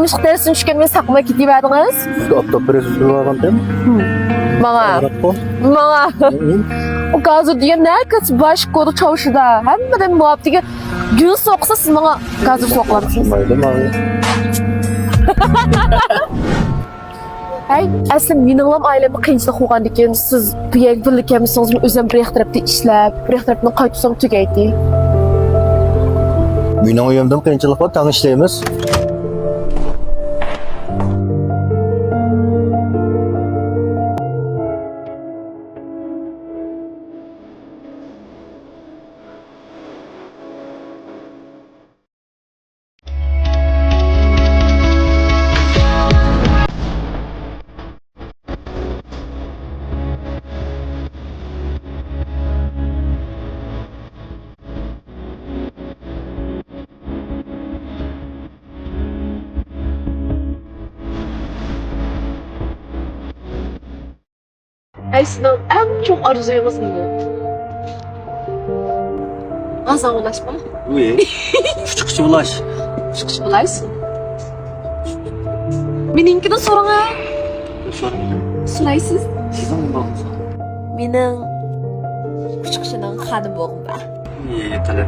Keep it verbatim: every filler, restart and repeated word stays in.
باشقا دەرسنى چۈشكەنمەن ساقماي كېتىۋەردىڭىز. سىزگە ئاپتاپ پرېس ئۇسۇلى بارغانتىم. ماڭا. ماڭا. ئۇ گازىر دېگەن نە كەتسە باش كودا چاۋشىدا. ھەممىدىن مۇۋاپىق دېگەن گۈل سوقسا سىز ماڭا گازىر سوقۇۋاتىسىز. مايلى، مايلى. ھەي، ئەسلى مېنىڭلام ئائىلەمدە قىيىنچىلىق بولغاندىكىن سىز بۇ يەرگە بىللە كەلمىسىڭىزمۇ ئۆزۈم بىر ياق تەرەپتە ئىشلەپ، بىر ياق تەرەپتىن قايتسام تۈگەيتتى. مېنىڭ ئۆيۈمدىمۇ قىيىنچىلىق بار، تەڭ ئىشلەيمىز. ئەي، سىزنىڭ ئەڭ چوڭ ئارزۇيىڭىز نېمە؟ غازاڭ بولاشمۇ؟ ۋىي. ئۇچقۇچى بولاش. ئۇچقۇچى بولاش. مېنىڭكىنى سورىڭا. سورىمىدىم. سورايسىز. سىزنىڭ نېمە بولغۇڭىز بار؟ مېنىڭ ئۇچقۇچىنىڭ خانىمى بولغۇم بار. ۋىي، قېنى.